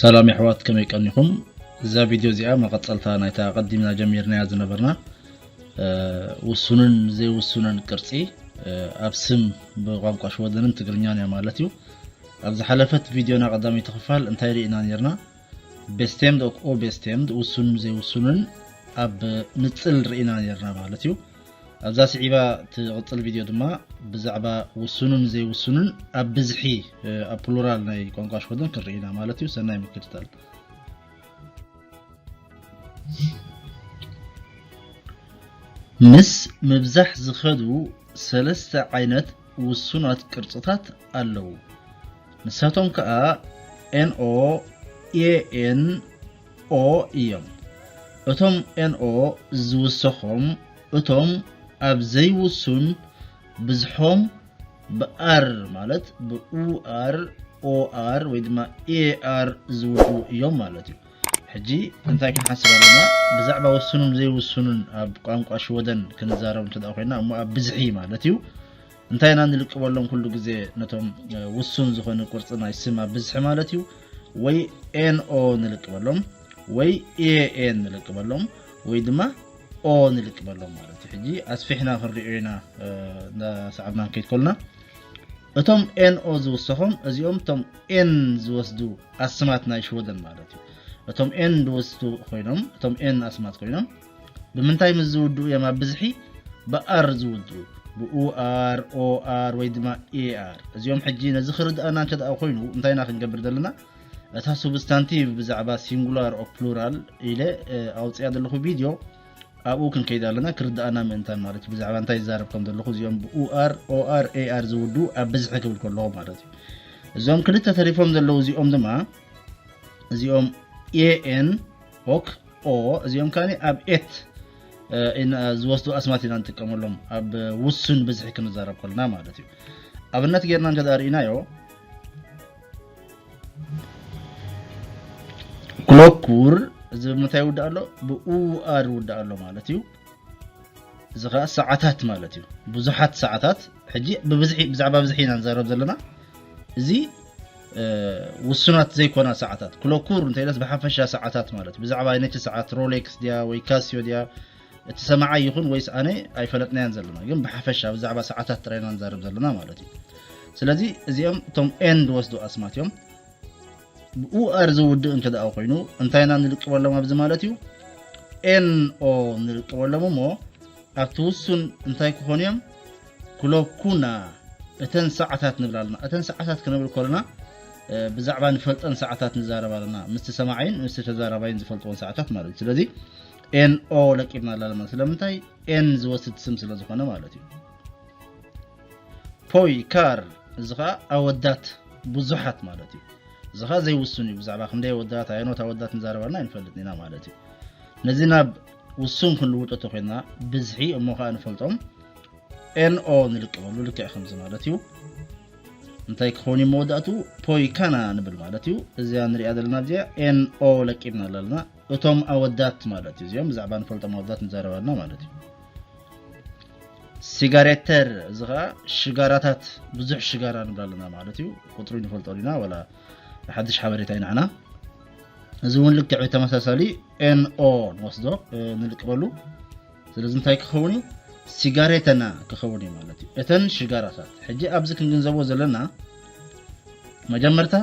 ሰላም የሕዋት፣ ከመይ ቀኒኹም? እዛ ቪድዮ እዚኣ መቐጸልታ ናይታ ኣቐዲምና ጀሚርናያ ዝነበርና ውሱንን ዘይውሱንን ቅርጺ ኣብ ስም ብቋንቋ ሽወደንን ትግርኛን እያ ማለት እዩ። ኣብ ዝሓለፈት ቪድዮና ቀዳመይቲ ክፋል እንታይ ርኢና ነርና? Bestämd och obestämd፣ ውሱንን ዘይውሱንን ኣብ ንጽል ርኢና ነርና ማለት እዩ። ኣብዛ ስዒባ ትቕጽል ቪድዮ ድማ ብዛዕባ ውሱንን ዘይውሱንን ኣብ ብዝሒ ኣብ ፕሉራል ናይ ቋንቋ ሽወደን ክንርኢ ኢና ማለት እዩ። ሰናይ ምክትታል። ምስ ምብዛሕ ዝኸዱ ሰለስተ ዓይነት ውሱናት ቅርጽታት ኣለዉ። ንሳቶም ከኣ ኤን ኦ፣ ኤ ኤን ኦ እዮም። እቶም ኤን ኦ ዝውሰኾም እቶም ኣብ ዘይውሱን ብዝሖም ብኣር ማለት ብኡ ኣር ኦ ኣር ወይ ድማ ኤ ኣር ዝውድኡ እዮም ማለት እዩ። ሕጂ እንታይ ክንሓስብ ኣለና? ብዛዕባ ውሱኑን ዘይውሱኑን ኣብ ቋንቋ ሽወደን ክንዛረብ እንተ ኮይና እሞ ኣብ ብዝሒ ማለት እዩ። እንታይ ኢና ንልቅበሎም ኩሉ ግዜ ነቶም ውሱን ዝኾነ ቅርፂ ናይ ስም ኣብ ብዝሒ ማለት እዩ። ወይ ኤን ኦ ንልቅበሎም ወይ ኤ ኤን ንልቅበሎም ወይ ድማ ኦ ንልቅበሎም ማለት እዩ። ሕጂ ኣስፊሕና ክንሪኦ ኢና እንዳሰዓብና ንከይድ ከልና እቶም ኤን ኦ ዝውሰኾም እዚኦም እቶም ኤን ዝወስዱ ኣስማት ናይ ሽወደን ማለት እዩ። እቶም ኤን ዝወስዱ ኮይኖም እቶም ኤን ኣስማት ኮይኖም ብምንታይ ምስ ዝውድኡ እዮም ኣብ ብዝሒ? ብኣር ዝውድኡ፣ ብኡ ኣር ኦ ኣር ወይ ድማ ኤ ኣር። እዚኦም ሕጂ ነዚ ክርድኣና እንተ ደኣ ኮይኑ እንታይ ኢና ክንገብር ዘለና? እታ ሱብስታንቲቭ ብዛዕባ ሲንጉላር ኦፍ ፕሉራል ኢለ ኣውፅያ ዘለኹ ቪድዮ ኣብኡ ክንከይድ ኣለና ክርድኣና ምእንታን ማለት እዩ። ብዛዕባ እንታይ ይዛረብ ከም ዘለኹ እዚኦም ብኡ ኣር ኦ ኣር ኤ ኣር ዝውድኡ ኣብ ብዝሒ ክብል ከለኹ ማለት እዩ። እዞም ክልተ ተሪፎም ዘለዉ እዚኦም ድማ እዚኦም ኤ ኤን ኦክ ኦ እዚኦም ከኣ ኣብ ኤት ዝወስዱ ኣስማት ኢና ንጥቀመሎም ኣብ ውሱን ብዝሒ ክንዛረብ ከለና ማለት እዩ። ኣብነት ጌርና እንተ ርኢናዮ ክሎኩር እዚ ብምንታይ ይውዳእ ኣሎ? ብኡ ኣር ይውዳእ ኣሎ ማለት እዩ። እዚ ከዓ ሰዓታት ማለት እዩ። ብዙሓት ሰዓታት ሕጂ ብብዝሒ ብዛዕባ ብዝሒ ኢና ንዛረብ ዘለና። እዚ ውሱናት ዘይኮና ሰዓታት ክሎኩር እንተኢለስ ብሓፈሻ ሰዓታት ማለት ብዛዕባ ኣይነቲ ሰዓት ሮሌክስ ድያ ወይ ካስዮ ድያ እቲ ሰማዓይ ይኹን ወይስ ኣነ ኣይፈለጥናያን ዘለና፣ ግን ብሓፈሻ ብዛዕባ ሰዓታት ጥራይ ኢና ንዛረብ ዘለና ማለት እዩ። ስለዚ እዚኦም እቶም ኤን ዝወስዱ ኣስማት እዮም። ብኡ ኣር ዝውድእ እንተ ደኣ ኮይኑ እንታይ ኢና ንልቅበሎም ኣብዚ ማለት እዩ? ኤን ኦ ንልቅበሎም እሞ ኣብቲ ውሱን እንታይ ክኾኑ እዮም? ክሎኩና እተን ሰዓታት ንብል ኣለና። እተን ሰዓታት ክንብል ከለና ብዛዕባ ንፈልጠን ሰዓታት ንዛረብ ኣለና። ምስቲ ሰማዓይን ምስቲ ተዛራባይን ዝፈልጥዎን ሰዓታት ማለት እዩ። ስለዚ ኤን ኦ ለቂብና ኣለና። ስለምንታይ? ኤን ዝወስድ ስም ስለ ዝኾነ ማለት እዩ። ፖይ ካር እዚ ኸዓ ኣወዳት ብዙሓት ማለት እዩ። እዚ ኸዓ ዘይውሱን እዩ። ብዛዕባ ክንደይ ኣወዳት ኣየኖት ኣወዳት ንዛረብ ኣለና ኣይንፈልጥን ኢና ማለት እዩ። ነዚ ናብ ውሱን ክንልውጦ ተኮይንና ብዝሒ እሞ ኸዓ ንፈልጦም ኤን ኦ ንልቅበሉ ልክዕ ከምዚ ማለት እዩ። እንታይ ክኸውን እዩ መወዳእቱ? ፖይ ካና ንብል ማለት እዩ። እዚኣ ንሪኣ ዘለና እዚኣ ኤን ኦ ለቂብና ኣለና። እቶም ኣወዳት ማለት እዩ። እዚኦም ብዛዕባ ንፈልጦም ኣወዳት ንዛረብ ኣለና ማለት እዩ። ሲጋሬተር እዚ ኸዓ ሽጋራታት ብዙሕ ሽጋራ ንብል ኣለና ማለት እዩ። ቁፅሪ ንፈልጦ ዲና ወላ ሓድሽ ሓበሬታ እዩ ንዓና። እዚ እውን ልክዕ ተመሳሳሊ ኤን ኦ ንወስዶ ንልቅበሉ። ስለዚ እንታይ ክኸውን እዩ? ሲጋሬተና ክኸውን እዩ ማለት እዩ። እተን ሽጋራታት ሕጂ ኣብዚ ክንግንዘቦ ዘለና መጀመርታ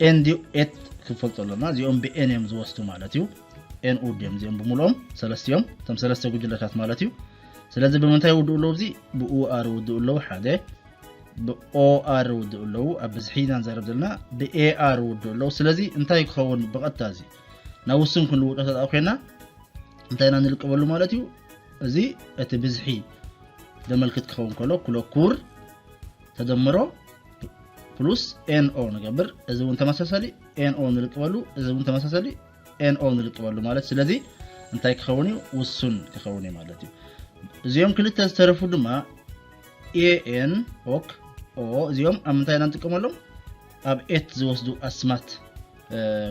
ኤን ዲዩ ኤት ክንፈልጦ ኣለና። እዚኦም ብኤን እዮም ዝወስዱ ማለት እዩ። ኤን ኡ ድዮም እዚኦም ብምልኦም ሰለስቲኦም እቶም ሰለስተ ጉጅለታት ማለት እዩ። ስለዚ ብምንታይ ውድኡ ኣለዉ? እዚ ብኡ ኣር ውድኡ ኣለዉ ሓደ ብኦ ኣር ውድኡ ኣለዉ። ኣብ ብዝሒ ኢና ንዛረብ ዘለና ብኤ ኣር ውድኡ ኣለዉ። ስለዚ እንታይ ክኸውን ብቐጥታ እዚ ናብ ውሱን ክንልውጦ ተጣ ኮይና እንታይ ኢና ንልቅበሉ ማለት እዩ? እዚ እቲ ብዝሒ ዘመልክት ክኸውን ከሎ ክለኩር ተደምሮ ፕሉስ ኤን ኦ ንገብር። እዚ እውን ተመሳሳሊ ኤን ኦ ንልቅበሉ፣ እዚ እውን ተመሳሳሊ ኤን ኦ ንልቅበሉ ማለት ስለዚ እንታይ ክኸውን እዩ? ውሱን ክኸውን እዩ ማለት እዩ። እዚኦም ክልተ ዝተረፉ ድማ ኤ ኤን ኦክ ኦ እዚኦም ኣብ ምንታይ ኢና ንጥቀመሎም? ኣብ ኤት ዝወስዱ ኣስማት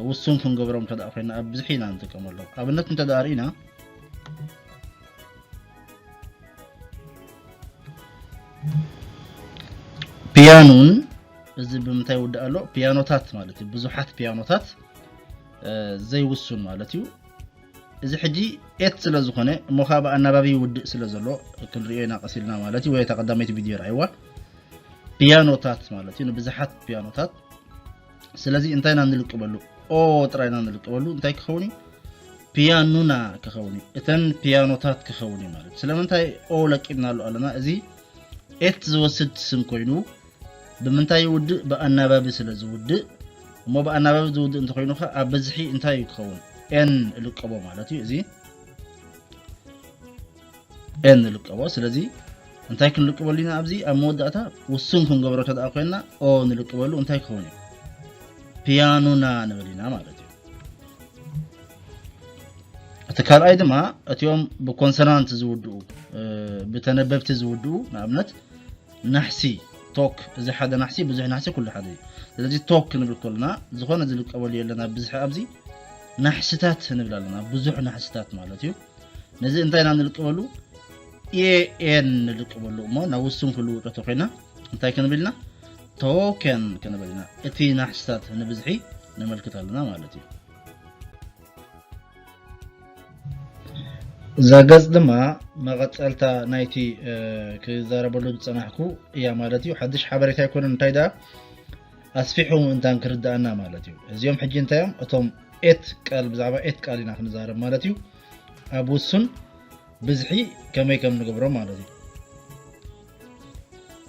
ውሱን ክንገብሮም እንተ ኮይና ኣብ ብዝሒ ኢና ንጥቀመሎም። ኣብነት እንተ ርኢና ፒያኑን እዚ ብምንታይ ይውዳእ ኣሎ? ፒያኖታት ማለት እዩ። ብዙሓት ፒያኖታት ዘይውሱን ማለት እዩ። እዚ ሕጂ ኤት ስለ ዝኾነ እሞ ከዓ ብኣናባቢ ውድእ ስለ ዘሎ ክንሪኦ ኢና ቀስ ኢልና ማለት እዩ። ወይ እታ ቀዳመይቲ ቪድዮ ረኣይዋ፣ ፒያኖታት ማለት እዩ፣ ንብዙሓት ፒያኖታት። ስለዚ እንታይ ኢና ንልቅበሉ? ኦ ጥራይ ኢና ንልቅበሉ። እንታይ ክኸውን እዩ? ፒያኑና ክኸውን እዩ። እተን ፒያኖታት ክኸውን እዩ ማለት እዩ። ስለምንታይ ኦ ለቂብናሉ ኣለና? እዚ ኤት ዝወስድ ስም ኮይኑ ብምንታይ ይውድእ? ብኣናባቢ ስለ ዝውድእ። እሞ ብኣናባቢ ዝውድእ እንተኮይኑ ከ ኣብ ብዝሒ እንታይ እዩ ክኸውን? ኤን እልቀቦ ማለት እዩ። እዚ ኤን ንልቀቦ። ስለዚ እንታይ ክንልቅበሉ ኢና? ኣብዚ ኣብ መወዳእታ ውሱን ክንገብሮ ተደኣ ኮይንና ኦ ንልቅበሉ እንታይ ክኸውን እዩ? ፒያኑና ንብል ኢና ማለት እዩ። እቲ ካልኣይ ድማ እቲኦም ብኮንሶናንት ዝውድኡ፣ እ፣ ብተነበብቲ ዝውድኡ፣ ንኣብነት ናሕሲ፣ ቶክ፣ እዚ ሓደ ናሕሲ፣ ብዙሕ ናሕሲ፣ ኩሉ ሓደ እዩ። ስለዚ ቶክ ክንብል ከለና ዝኾነ ዝልቀበሉ የለን ኣብ ብዝሒ። ኣብዚ ናሕስታት ንብል ኣለና፣ ብዙሕ ናሕስታት ማለት እዩ። ነዚ እንታይ ኢና ንልቅበሉ? ኤኤን ንልቅበሉ እሞ ናብ ውሱን ክልውጦ ተኮይና እንታይ ክንብል ኢና? ቶከን ክንብል ኢና። እቲ ናሕስታት ንብዝሒ ነመልክት ኣለና ማለት እዩ። እዛ ገጽ ድማ መቐጸልታ ናይቲ፣ እ፣ ክዛረበሉ ዝጸናሕኩ እያ ማለት እዩ። ሓድሽ ሓበሬታ ኣይኮነን፣ እንታይ ደኣ ኣስፊሑ ምእንታን ክርድኣና ማለት እዩ። እዚኦም ሕጂ እንታይ እዮም? እቶም ኤት ቃል፣ ብዛዕባ ኤት ቃል ኢና ክንዛረብ ማለት እዩ። ኣብ ውሱን ብዝሒ ከመይ ከም ንገብሮ ማለት እዩ።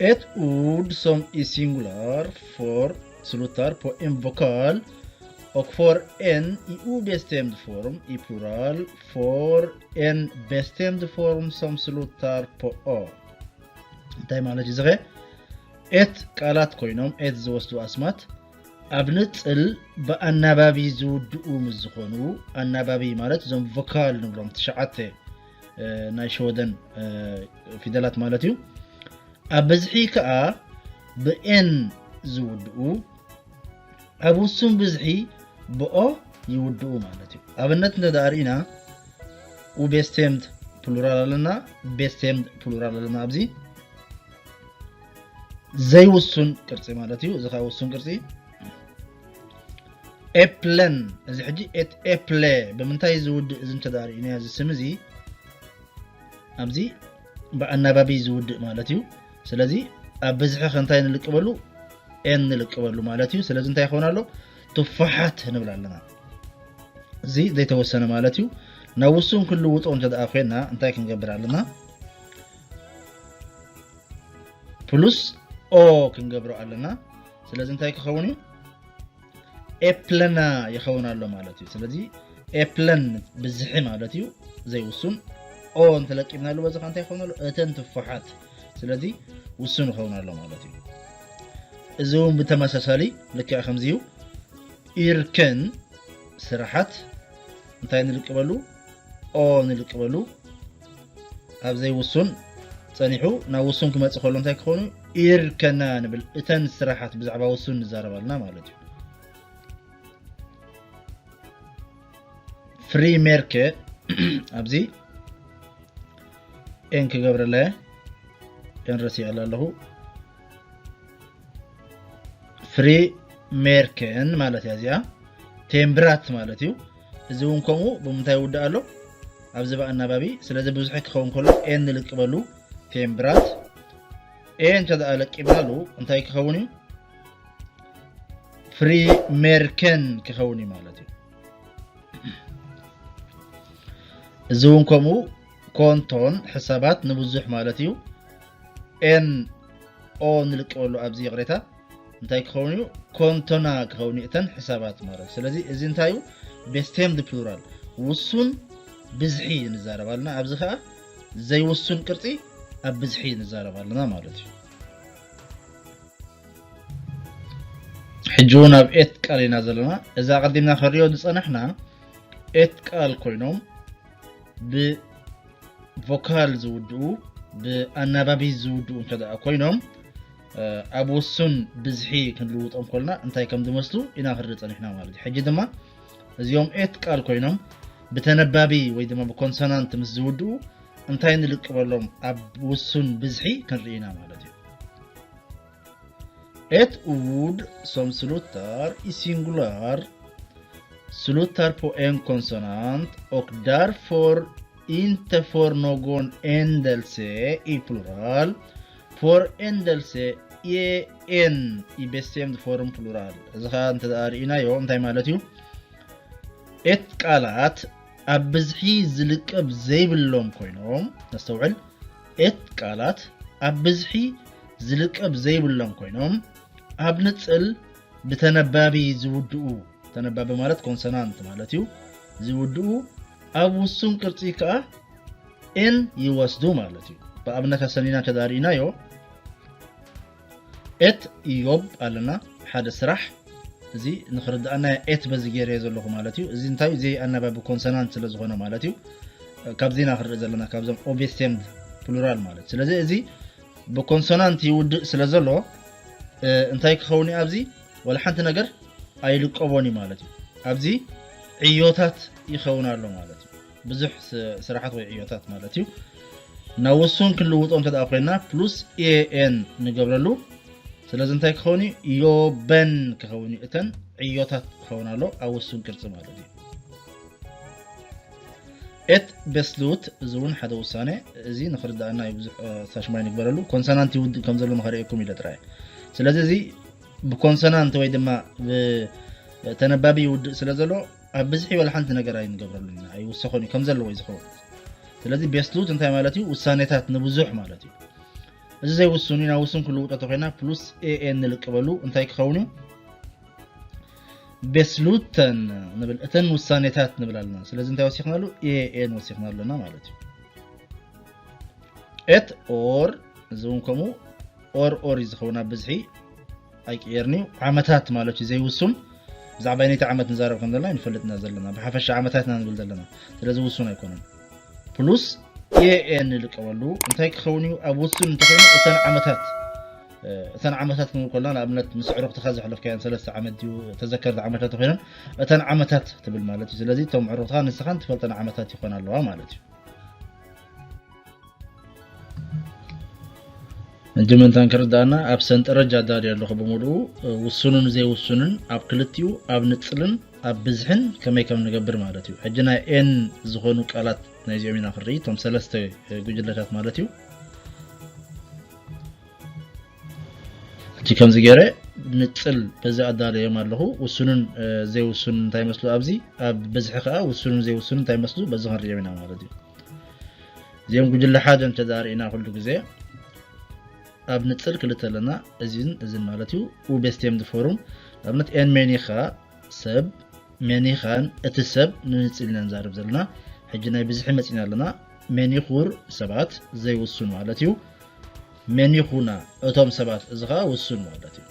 Ett ord som i singular får slutar på en vokal och får en i obestämd form i plural får en bestämd form som slutar på å. እንታይ ማለት እዩ ዝኸ? ኤት ቃላት ኮይኖም ኤት ዝወስዱ ኣስማት ኣብ ንጽል ብኣናባቢ ዝውድኡ ምስ ዝኾኑ፣ ኣናባቢ ማለት እዞም ቮካል ንብሎም ትሽዓተ፣ እ፣ ናይ ሸወደን፣ እ፣ ፊደላት ማለት እዩ። ኣብ ብዝሒ ከኣ ብኤን ዝውድኡ፣ ኣብ ውሱን ብዝሒ ብኦ ይውድኡ ማለት እዩ። ኣብነት እንተ ደኣ ርኢና፣ ኡቤስቴምድ ፕሉራል ኣለና፣ ቤስቴምድ ፕሉራል ኣለና። ኣብዚ ዘይውሱን ቅርጺ ማለት እዩ። እዚ ከኣ ውሱን ቅርጺ። ኤፕለን፣ እዚ ሕጂ ኤት ኤፕለ ብምንታይ ዝውድእ እዚ እንተ ደኣ ርኢና፣ እዚ ስም እዚ ኣብዚ ብኣናባቢ ዝውድእ ማለት እዩ። ስለዚ ኣብ ብዝሒ ከ እንታይ ንልቅበሉ? ኤን ንልቅበሉ ማለት እዩ። ስለዚ እንታይ ይኸውን ኣሎ? ቱፋሓት ንብል ኣለና። እዚ ዘይተወሰነ ማለት እዩ። ናብ ውሱን ክንልውጦ እንተ ደኣ ኮይና እንታይ ክንገብር ኣለና? ፕሉስ ኦ ክንገብሮ ኣለና። ስለዚ እንታይ ክኸውን እዩ? ኤፕለና ይኸውን ኣሎ ማለት እዩ። ስለዚ ኤፕለን ብዝሒ ማለት እዩ፣ ዘይውሱን። ኦ እንተለቂብናሉ በዚ ከ እንታይ ይኸውን ኣሎ? እተን ትፉሓት። ስለዚ ውሱን ይኸውን ኣሎ ማለት እዩ። እዚ እውን ብተመሳሳሊ ልክዕ ከምዚ እዩ። ኢርከን ስራሓት እንታይ ንልቅበሉ? ኦ ንልቅበሉ። ኣብ ዘይውሱን ጸኒሑ ናብ ውሱን ክመጽእ ከሎ እንታይ ክኾኑ? ኢርከና ንብል። እተን ስራሓት ብዛዕባ ውሱን ንዛረብ ኣለና ማለት እዩ። ፍሪ ሜርከ ኣብዚ ኤን ክገብረለ ኤን ረሲዐላ ኣለኹ። ፍሪ ሜርከን ማለት እያ እዚኣ። ቴምብራት ማለት እዩ። እዚ እውን ከምኡ ብምንታይ ይውዳእ ኣሎ? ኣብዚ ብኣናባቢ። ስለዚ ብዙሒ ክኸውን ከሎ ኤን ንልቅበሉ። ቴምብራት። ኤ እንተ ደኣ ለቂብናሉ እንታይ ክኸውን እዩ? ፍሪ ሜርከን ክኸውን እዩ ማለት እዩ። እዚ እውን ከምኡ ኮንቶን ሕሳባት ንብዙሕ ማለት እዩ። ኤን ኦ ንልቅበሉ ኣብዚ ይቕሬታ እንታይ ክኸውን እዩ? ኮንቶና ክኸውን እዩ እተን ሕሳባት ማለት። ስለዚ እዚ እንታይ እዩ? ቤስቴምድ ፕሉራል፣ ውሱን ብዝሒ ንዛረብ ኣለና። ኣብዚ ከኣ ዘይውሱን ቅርጺ ኣብ ብዝሒ ንዛረብ ኣለና ማለት እዩ። ሕጂ እውን ኣብ ኤት ቃል ኢና ዘለና። እዛ ኣቐዲምና ክንሪኦ ዝጸናሕና ኤት ቃል ኮይኖም ብቮካል ዝውድኡ፣ ብኣናባቢ ዝውድኡ እንተ ደኣ ኮይኖም፣ እ፣ ኣብ ውሱን ብዝሒ ክንልውጦም ከለና እንታይ ከም ዝመስሉ ኢና ክንርኢ ጸኒሕና ማለት እዩ። ሕጂ ድማ እዚኦም ኤት ቃል ኮይኖም ብተነባቢ ወይ ድማ ብኮንሶናንት ምስ ዝውድኡ እንታይ ንልቅበሎም ኣብ ውሱን ብዝሒ ክንርኢ ኢና ማለት እዩ። Ett ord som slutar i singular Slutar på en konsonant och därför inte får någon ändelse i plural, får ändelse i en i bestämd form plural። እዚ ኸዓ እንተ ደኣ ርኢናዮ እንታይ ማለት እዩ? ኤት ቃላት ኣብ ብዝሒ ዝልቀብ ዘይብሎም ኮይኖም፣ ነስተውዕል፣ ኤት ቃላት ኣብ ብዝሒ ዝልቀብ ዘይብሎም ኮይኖም ኣብ ንጽል ብተነባቢ ዝውድኡ፣ ተነባቢ ማለት ኮንሶናንት ማለት እዩ፣ ዝውድኡ ኣብ ውሱን ቅርጺ ከኣ ኤን ይወስዱ ማለት እዩ። ብኣብነት ኣሰኒና እንተ ደኣ ርኢናዮ፣ ኤት ኢዮብ ኣለና፣ ሓደ ስራሕ፣ እዚ ንኽርድኣና ኤት በዚ ገይረዮ ዘለኹ ማለት እዩ። እዚ እንታይ እዩ? ዘይ ኣናባቢ ኮንሶናንት ስለ ዝኾነ ማለት እዩ። ካብዚ ኢና ክንርኢ ዘለና፣ ካብዞም ኦቤስቴምድ ፕሉራል ማለት። ስለዚ እዚ ብኮንሶናንት ይውድእ ስለ ዘሎ፣ እ፣ እንታይ ክኸውን እዩ ኣብዚ? ወላ ሓንቲ ነገር ኣይልቀቦን እዩ ማለት እዩ። ኣብዚ ዕዮታት ይኸውን ኣሎ ማለት እዩ። ብዙሕ ስ-፣ ስራሓት ወይ ዕዮታት ማለት እዩ። ናብ ውሱን ክንልውጦ እንተ ደኣ ኮይና፣ ፕሉስ ኤ ኤን ንገብረሉ። ስለዚ እንታይ ክኸውን እዩ? ዮበን ክኸውን እዩ። እተን ዕዮታት ክኸውን ኣሎ ኣብ ውሱን ቅርጺ ማለት እዩ። ኤት ቤስሉት፣ እዚ እውን ሓደ ውሳኔ፣ እዚ ንኽርድኣና እዩ፣ ብዙሕ፣ እ፣ ሳሽማይ ንግበረሉ። ኮንሶናንት ይውድእ ከም ዘሎ ንኸርእየኩም ኢለ ጥራይ። ስለዚ እዚ ብኮንሶናንት ወይ ድማ ብተነባቢ ይውድእ ስለ ዘሎ፣ ኣብ ብዝሒ ወላ ሓንቲ ነገር ኣይንገብረሉን ኢና፣ ኣይውሰኾን እዩ፣ ከም ዘለዎ እዩ ዝኸውን። ስለዚ ቤስሉት እንታይ ማለት እዩ? ውሳኔታት ንብዙሕ ማለት እዩ። እዚ ዘይውሱን እዩ፣ ናብ ውሱን ክልውጦ ተኾይና፣ ፕሉስ ኤ ኤን ንልቅበሉ፣ እንታይ ክኸውን እዩ? ቤስሉተን ንብል፣ እተን ውሳኔታት ንብል ኣለና። ስለዚ እንታይ ወሲኽናሉ? ኤ ኤን ወሲኽና ኣለና ማለት እዩ። ኤት ኦር፣ እዚ እውን ከምኡ ኦር ኦር እዩ ዝኸውን፣ ኣብ ብዝሒ ኣይቅየርን እዩ። ዓመታት ማለት እዩ ዘይውሱን፣ ብዛዕባ ናይቲ ዓመት ንዛረብ ከም ዘለና ንፈልጥ ኢና ዘለና፣ ብሓፈሻ ዓመታት ኢና ንብል ዘለና፣ ስለዚ ውሱን ኣይኮነን። ፕሉስ ኤ ኤን ንልቀበሉ እንታይ ክኸውን እዩ? ኣብ ውሱን እንተኾይኑ እተን ዓመታት፣ እ፣ እተን ዓመታት ክንብል ከለና ንኣብነት ምስ ዕሩኽትኻ ዘሕለፍካየን ሰለስተ ዓመት ድዩ ተዘከርቲ ዓመታት ተኾይነን እተን ዓመታት ትብል ማለት እዩ። ስለዚ እቶም ዕሩኽትኻ ንስኻን ትፈልጠን ዓመታት ይኾና ኣለዋ ማለት እዩ። ሕጂ ምእንታን ክርዳእና ኣብ ሰንጠረጅ ኣዳልየ ኣለኹ ብምሉኡ፣ እ፣ ውሱንን ዘይውሱንን ኣብ ክልቲኡ ኣብ ንጽልን ኣብ ብዝሕን ከመይ ከም ንገብር ማለት እዩ። ሕጂ ናይ ኤን ዝኾኑ ቃላት ናይዚኦም ኢና ክንርኢ፣ እቶም ሰለስተ፣ እ፣ ጉጅለታት ማለት እዩ። ሕጂ ከምዚ ገይረ ንጽል በዚ ኣዳለዮም ኣለኹ። ውሱንን፣ እ፣ ዘይውሱንን እንታይ መስሉ ኣብዚ፣ ኣብ ብዝሒ ከኣ ውሱንን ዘይውሱንን እንታይ መስሉ በዚ ክንርእዮም ኢና ማለት እዩ። እዚኦም ጉጅለ ሓደ እንተ ደኣ ርኢና ኩሉ ግዜ ኣብ ንጽል ክልተ ኣለና፣ እዚን እዚን ማለት እዩ። ኡቤስቴምድ ፎሩም ንኣብነት ኤን ሜኒኻ ሰብ፣ ሜኒኻን እቲ ሰብ ንንጽል ኢና ንዛረብ ዘለና። ሕጂ ናይ ብዝሒ መጺና ኣለና። ሜኒኹር ሰባት ዘይውሱን ማለት እዩ። ሜኒኹና እቶም ሰባት፣ እዚ ኸኣ ውሱን ማለት እዩ።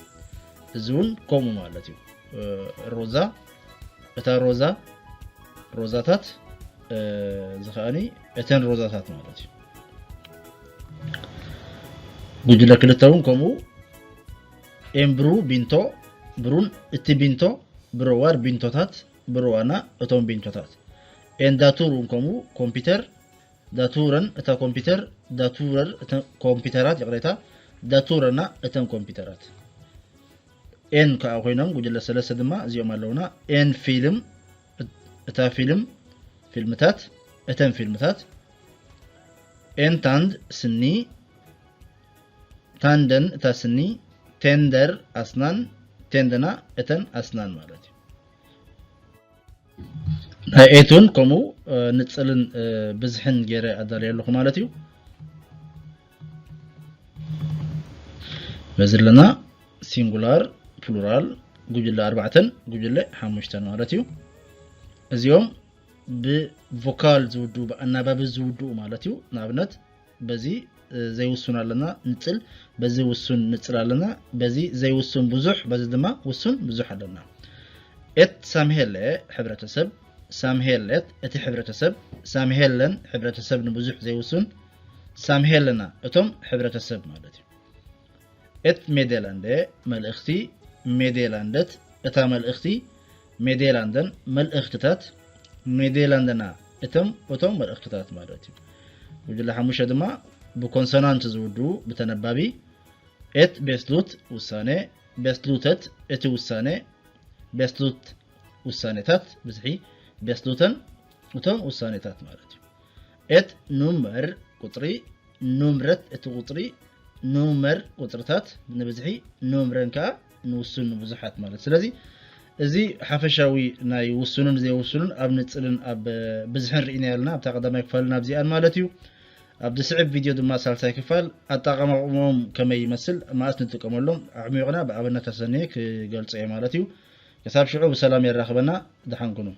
እዚ እውን ከምኡ ማለት እዩ። እ፣ ሮዛ፣ እታ ሮዛ፣ ሮዛታት፣ እ፣ እዚ ኸኣኒ እተን ሮዛታት ማለት እዩ። ጉጅለ ክልተ እውን ከምኡ፣ ኤምብሩ ቢንቶ፣ ብሩን እቲ ቢንቶ፣ ብሮዋር ቢንቶታት፣ ብሮዋና እቶም ቢንቶታት። ኤን ዳቱር እውን ከምኡ፣ ኮምፒውተር፣ ዳቱረን እታ ኮምፒውተር፣ ዳቱረር እተን ኮምፒውተራት፣ ይቕሬታ፣ ዳቱረና እተን ኮምፒውተራት። ኤን ከኣ ኮይኖም ጉጅለ ሰለስተ ድማ እዚኦም ኣለውና። ኤን ፊልም፣ እታ ፊልም፣ ፊልምታት፣ እተን ፊልምታት። ኤን ታንድ ስኒ፣ ታንደን እታ ስኒ፣ ቴንደር ኣስናን፣ ቴንደና እተን ኣስናን ማለት እዩ። ናይ ኤቱን ከምኡ፣ እ፣ ንጽልን፣ እ፣ ብዝሕን ገይረ ኣዳልየ ኣለኹ ማለት እዩ። በዚ ኣለና ሲንጉላር፣ ፕሉራል፣ ጉጅለ ኣርባዕተን ጉጅለ ሓሙሽተን ማለት እዩ። እዚኦም ብቮካል ዝውድኡ፣ ብኣናባቢ ዝውድኡ ማለት እዩ። ንኣብነት በዚ፣ እ፣ ዘይውሱን ኣለና ንጽል፣ በዚ ውሱን ንጽል ኣለና፣ በዚ ዘይውሱን ብዙሕ፣ በዚ ድማ ውሱን ብዙሕ ኣለና። ኤት ሳምሄለ ሕብረተሰብ፣ ሳምሄለት እቲ ሕብረተሰብ፣ ሳምሄለን ሕብረተሰብ ንብዙሕ ዘይውሱን፣ ሳምሄለና እቶም ሕብረተሰብ ማለት እዩ። ኤት ሜዴላንደ መልእኽቲ፣ ሜዴላንደት እታ መልእኽቲ፣ ሜዴላንደን መልእኽትታት፣ ሜዴላንደና እቶም፣ እቶም መልእኽትታት ማለት እዩ። ጉጅለ ሓሙሽተ ድማ ብኮንሶናንት ዝውድኡ ብተነባቢ፣ ኤት ቤስሉት ውሳኔ፣ ቤስሉተት እቲ ውሳኔ፣ ቤስሉት ውሳኔታት ብዝሒ besluten እቶም ውሳኔታት ማለት እዩ። Et Nummer ቁጽሪ፣ Numret እቲ ቁጽሪ፣ Nummer ቁጽርታት ንብዝሒ፣ Numren ከኣ ንውሱን ንብዙሓት ማለት። ስለዚ እዚ ሓፈሻዊ ናይ ውሱንን ዘይውሱንን ኣብ ንጽልን ኣብ ብዝሕን ርኢና ያልና ኣብታ ቀዳማይ ክፋልና ኣብዚኣን ማለት እዩ። ኣብ ዝስዕብ ቪድዮ ድማ ሳልሳይ ክፋል ኣጠቓቕማኦም ከመይ ይመስል፣ መኣስ ንጥቀመሎም ኣዕሚቑና ብኣብነት ኣሰንየ ክገልጾ እየ ማለት እዩ። ክሳብ ሽዑ ብሰላም የራኽበና። ደሓን ኩኑ።